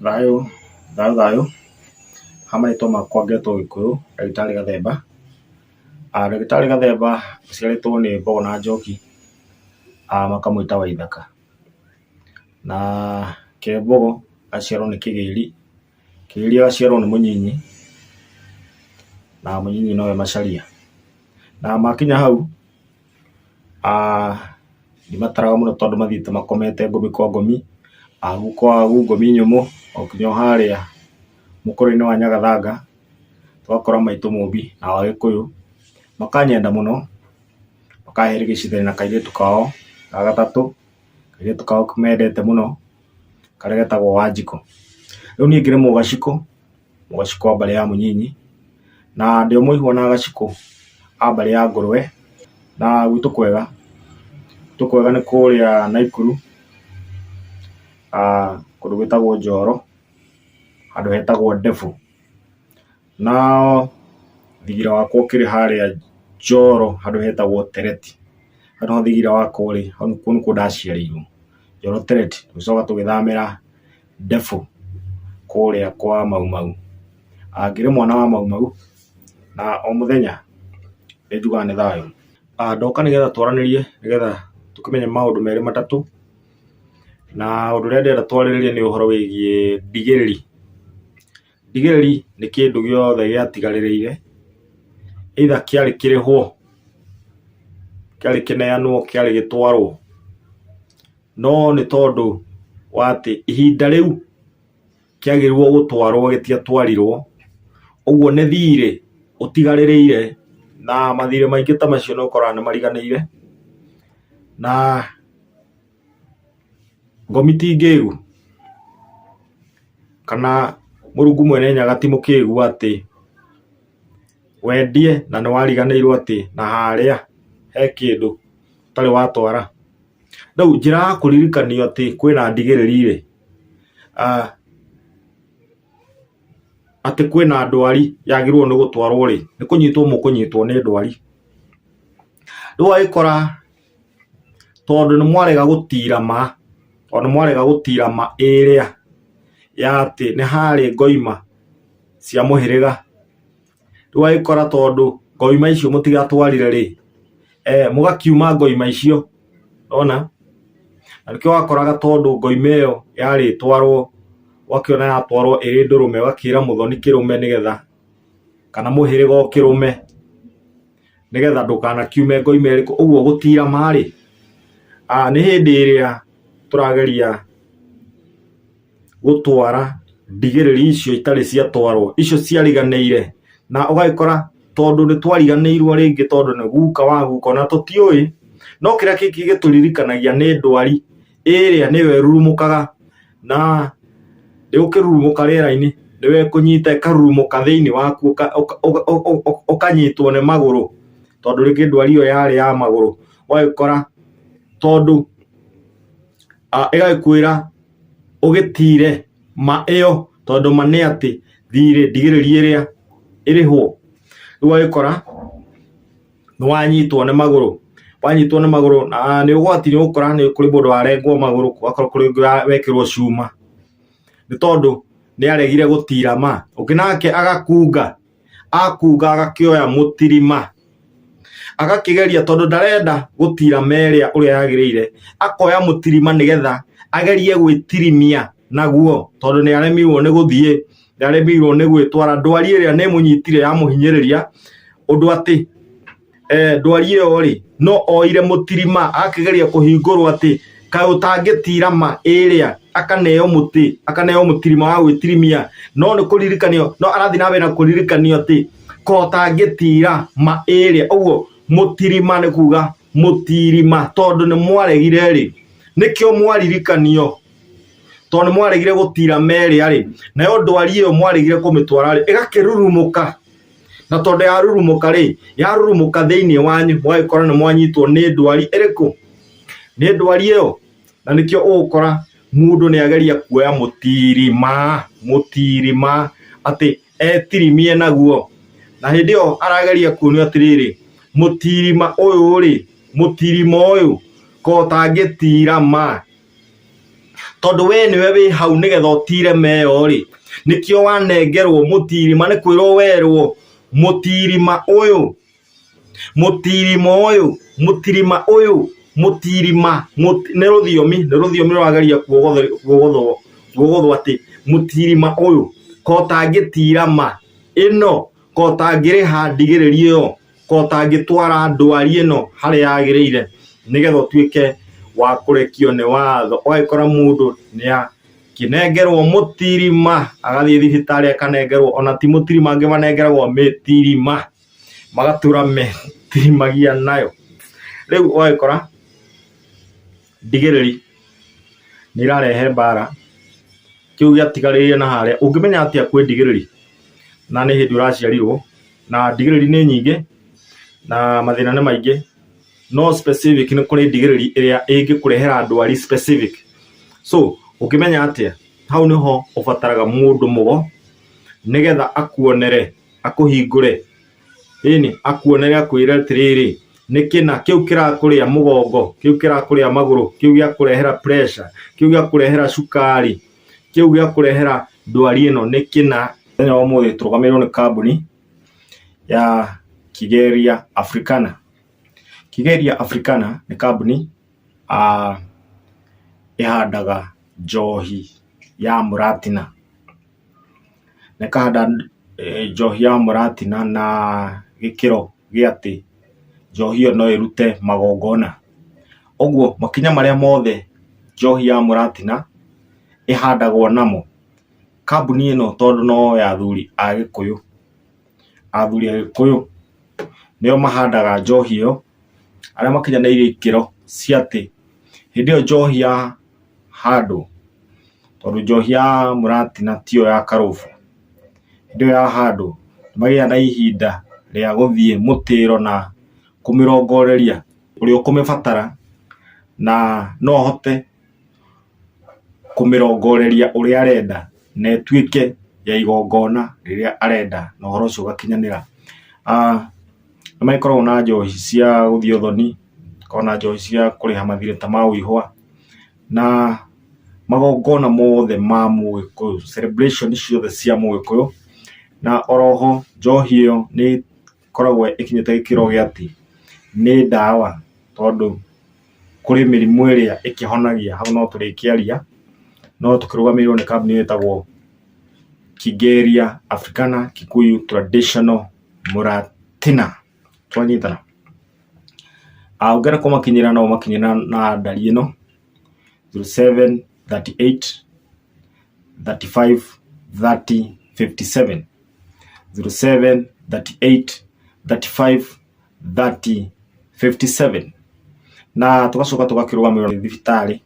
Thayũ, thayũ thayũ, ha marĩtwa makwa ngetwo Gĩkũyũ ndagĩtarĩ Gathemba. Ndagĩtarĩ Gathemba aciarĩtwo nĩ Mbogo na Njoki, makamwĩta Waithaka. Na Kembogo agaciarwo nĩ Kĩgĩri, Kĩgĩri agaciarwo nĩ Mũnyinyi, na Mũnyinyi nowe Macharia. Na makinya hau, ndimataraga mũno tondũ mathiĩte makomete ngomi kwa ngomi, agu kwa agu, ngomi nyũmũ, o nginya o harĩa mũkũrwe-inĩ wa Nyagathanga, tũgakora maitũ Mũmbi na wa Gĩkũyũ, makanyenda mũno, makaherigicithania na kairĩtu kao ga gatatũ, kairĩtu kao mendete mũno, karĩa getagwo Wanjikũ. Rĩu niĩ ngĩrĩ Mũgacikũ, Mũgacikũ wa mbarĩ ya Mũnyinyi, na ndĩ o mũihwa na Gacikũ a mbarĩ ya Ngũrwe, na gwitũ kwega, gwitũ kwega nĩ kũrĩa Naikuru, kũndũ gwĩtagwo Njoro, handũ hetagwo Ndebu. Na thingira wakwa ũkĩrĩ harĩa Njoro handũ hetagwo Tereti. Hau nĩho thingira wakwa ũrĩ, hau kũu nĩkuo ndaciarĩirwo, Njoro Tereti. Tũgĩcoka tũgĩthamĩra Ndebu kũrĩa kwa Mau Mau. Ngĩrĩ mwana wa Mau Mau na o mũthenya nĩ njugaga nĩ thayũ. Ndoka nĩgetha twaranĩrie nĩgetha tũkĩmenye maũndũ merĩ matatũ, na ũndũ ũrĩa ndĩrenda twarĩrĩrie nĩ ũhoro wĩgiĩ ndigĩrĩri. Ndigĩrĩri nĩ kĩndũ gĩothe gĩatigarĩrĩire, either kĩarĩ kĩrĩhwo, kĩarĩ kĩneanwo, kĩarĩ gĩtwarwo, no nĩ tondũ wa atĩ ihinda rĩu kĩagĩrĩirwo gũtwarwo gĩtiatwarirwo, ũguo nĩ thirĩ ũtigarĩrĩire na mathirĩ maingĩ ta macio nĩ ũkoraga nĩ mariganĩire, na ngomi ti ngĩgu, kana Mũrungu mwene Nyaga ti mũkĩgu atĩ wendie na nĩ wariganĩirwo atĩ na harĩa he kĩndũ ũtarĩ watwara. Rĩu njĩra ya kũririkanio atĩ kwĩna ndigĩrĩri rĩ, atĩ kwĩna ndwari yagĩrĩirwo nĩ gũtwarwo rĩ, nĩ kũnyitwo mũkũnyitwo nĩ ndwari. Rĩu ũgagĩkora tondũ nĩ mwarega gũtira ma, tondũ nĩ mwarega gũtira ma ĩrĩa ya atĩ nĩ harĩ ngoima cia mũhĩrĩga, rĩu ũgagĩkora tondũ ngoima icio mũtigatwarire rĩ, mũgakiuma ngoima icio, nĩwona? Na nĩkĩo wakoraga tondũ ngoima ĩyo yarĩ ĩtwarwo, ũgakĩona yatwarwo ĩrĩ ndũrũme ũgakĩra mũthoni kĩrũme nĩgetha, kana mũhĩrĩga ũkĩrũme. Nĩgetha ndũkanakiume ngoima ĩrĩkũ. Ũguo gũtira ma-rĩ, nĩ hĩndĩ ĩrĩa tũrageria gũtwara ndigĩrĩri icio itarĩ ciatwarwo, icio ciariganĩire, na ũgagĩkora tondũ nĩ twariganĩirwo rĩngĩ tondũ nĩ guka wa guka ona tũtiũĩ, no kĩrĩa gĩtũririkanagia nĩ ndwari ĩrĩa nĩyo ĩrurumũkaga na ĩgũkĩrurumũka rĩera-inĩ nĩwe ĩkũnyita ĩkarurumũka thĩinĩ waku ũkanyitwo nĩ magũrũ, tondũ rĩngĩ ndwari ĩyo yarĩ ya magũrũ, ũgagĩkora tondũ ĩgagĩkwĩra ũgĩtire ma ĩyo tondũ ma nĩ atĩ thirĩ ndigĩrĩri ĩrĩa ĩrĩhwo, rĩu ũgagĩkora nĩ wanyitwo nĩ magũrũ, wanyitwo nĩ magũrũ na nĩ ũgwati nĩ ũgũkora nĩ kũrĩ mũndũ warengwo magũrũ, gũgakorwo kũrĩ ũngĩ wekĩrwo cuma, nĩ tondũ nĩ aregire gũtira ma, ũngĩ nake agakunga, akunga agakĩoya mũtirima, agakĩgeria tondũ ndarenda gũtira ma ĩrĩa ũrĩa yagĩrĩire, akoya mũtirima nĩgetha agerie gwĩtirimia naguo, tondũ nĩ aremirwo nĩ gũthiĩ Nĩaremeirwo nĩ gwĩtwara ndwari ĩrĩa nĩ ĩmũnyitire yamũhinyĩrĩria ũndũ atĩ ndwari ĩyo rĩ no oire mũtirima akĩgeria kũhingũrwo atĩ kaĩ ũtangĩtira ma ĩrĩa akaneo mũtĩ akaneo mũtirima wa gwĩtirimia no nĩ kũririkanio no arathiĩ na mbere na kũririkanio atĩ ko ũtangĩtira ma ĩrĩa ũguo mũtirima nĩ kuga mũtirima tondũ nĩ mwaregire rĩ nĩkĩo mwaririkanio tondũ nĩ mwaregire gũtira merĩa rĩ nayo ndwari ĩyo mwaregire kũmĩtwara rĩ ĩgakĩrurumũka na tondũ yarurumũka rĩ yarurumũka thĩinĩ wanyu mũgagĩkora nĩ mwanyitwo nĩ ndwari ĩrĩkũ nĩ ndwari ĩyo na nĩkĩo ũgũkora mũndũ nĩ ageria kuoya mũtirima mũtirima atĩ etirimie naguo na hĩndĩ ĩyo arageria kuonio atĩrĩrĩ mũtirima ũyũ rĩ mũtirima ũyũ ko ũtangĩtira ma. Tondũ we nĩwe wĩ hau nĩgetha ũtire meyo rĩ, nĩkĩo wanengerwo mũtirima, nĩ kwĩrwo werwo mũtirima ũyũ, mũtirima ũyũ, mũtirima ũyũ, mũtirima, nĩ rũthiomi, nĩ rũthiomi rũrageria kuogothwo, kuogothwo atĩ mũtirima ũyũ ko ũtangĩtira ma ĩno, ko ũtangĩrĩha ndigĩrĩri ĩyo, ko ũtangĩtwara ndwari ĩno harĩa yagĩrĩire nĩgetha ũtuĩke wa kũrekio nĩ watho. Ũgagĩkora mũndũ nĩ akĩnengerwo mũtirima, agathiĩ thibitarĩ akanengerwo, ona ti mũtirima angĩ manengeragwo mĩtirima, magatũra metirimagia nayo. Rĩu ũgagĩkora ndigĩrĩri nĩ irarehe mbara, kĩu gĩatigarĩire na harĩa, ũngĩmenya atĩa kwĩ ndigĩrĩri na nĩ hĩndĩ ũraciarirwo, na ndigĩrĩri nĩ nyingĩ na mathĩna nĩ maingĩ, no specific nĩ kũrĩ ndigĩrĩri ĩrĩa ĩngĩkũrehera ndwari specific. So ũngĩmenya atĩa? Hau nĩho ũbataraga mũndũ mũgo nĩgetha akuonere, akũhingũre ĩni akuonere akwĩre atĩrĩrĩ, nĩ kĩna kĩu kĩrakũrĩa mũgongo, kĩu kĩrakũrĩa magũrũ, kĩu gĩakũrehera pressure, kĩu gĩakũrehera cukari, kĩu gĩakũrehera ndwari ĩno nĩ kĩna. Mũthenya wa ũmũthĩ tũrũgamĩrĩirwo nĩ kambuni ya Kigeria Africana. Kigeria Africana nĩ kambuni ĩhandaga njohi ya mũratina. Na ĩkahanda njohi ya mũratina na gĩkĩro gĩa atĩ njohi ĩyo no ĩrute magongona. Ũguo makinya marĩa mothe njohi ya mũratina ĩhandagwo namo, kambuni ĩno tondũ no ya athuri a gĩkũyũ, athuri a gĩkũyũ nĩo mahandaga njohi ĩyo, arĩa makinyanĩirie ikĩro cia atĩ hĩndĩ ĩyo njohi yahandwo, tondũ njohi ya mũratina tiyo ya karũbũ, hĩndĩ ĩyo yahandwo nĩ magĩaga na ihinda rĩa gũthiĩ mũtĩro na kũmĩrongoreria ũrĩa ũkũmĩbatara na no ahote kũmĩrongoreria ũrĩa arenda na ĩtuĩke ya igongona rĩrĩa arenda na ũhoro ũcio ũgakinyanĩra. Nĩ magĩkoragwo na njohi cia gũthiĩ ũthoni, makoragwo na njohi cia kũrĩha mathirĩ ta ma ũihwa, na magongona mothe ma mũgĩkũyũ, celebration ciothe cia mũgĩkũyũ, na oroho njohi ĩyo nĩ ĩkoragwo ĩkinyĩte gĩkĩro gĩa atĩ nĩ ndawa tondũ kũrĩ mĩrimũ ĩrĩa ĩkĩhonagia, hau no tũrĩkĩaria, no tũkĩrũgamĩrĩirwo nĩ kambuni ĩtagwo Kigeria Africana Kikuyu Traditional Muratina, twanyitana? Ũngĩenda kũmakinyĩra no ũmakinyĩre na ndari ĩno 0738 35 30 57, 0738 35 30 57. Na tũgacoka tũgakĩrũgamĩrĩrwo nĩ thibitarĩ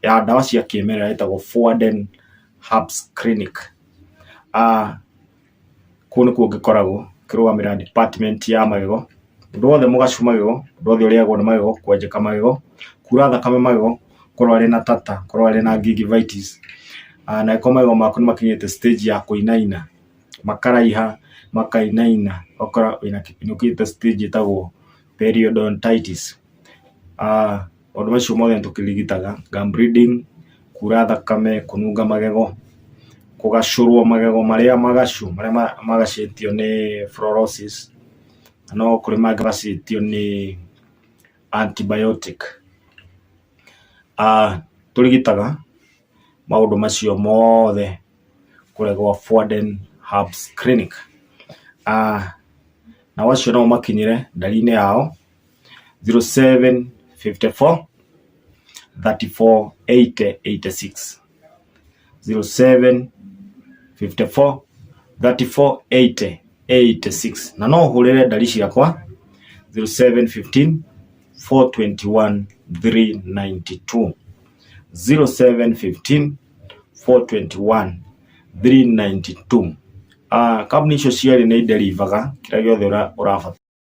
ya ndawa cia kĩmerera ĩtagwo Forwarden Herbs Clinic. Kũu nĩkuo ngĩkoragwo ngĩrũgamĩrĩra department ya magego, mũndũ wothe mũgacu magego, mũndũ wothe ũrĩagwo nĩ magego, kwenjeka magego, kura thakame magego, korwo arĩ na tata, korwo arĩ na gingivitis, na angĩkorwo magego maku nĩ makinyĩte stage ya kũinaina, makaraiha, makainaina, ũgakora wĩna nĩ ũkinyĩte stage ĩtagwo periodontitis. Maũndũ macio mothe nĩ tũkĩrigitaga, gum bleeding, kura thakame, kũnunga magego, kũgacũrwo magego marĩa magacu, marĩa magacĩtio nĩ fluorosis, na no kũrĩ mangĩ magacĩtio nĩ antibiotic. Tũrigitaga maũndũ macio mothe kũrĩa gwa Forwarden Herbs Clinic. Nao acio no ũmakinyĩre ndari-inĩ yao 0754 34 80 86, 0754 34 80 86, na no ũhũrĩre ndari ciakwa 0715 421 392, 0715 421 392. Kambuni icio cierĩ nĩ iderivaga kĩrĩa gĩothe ũrabatara.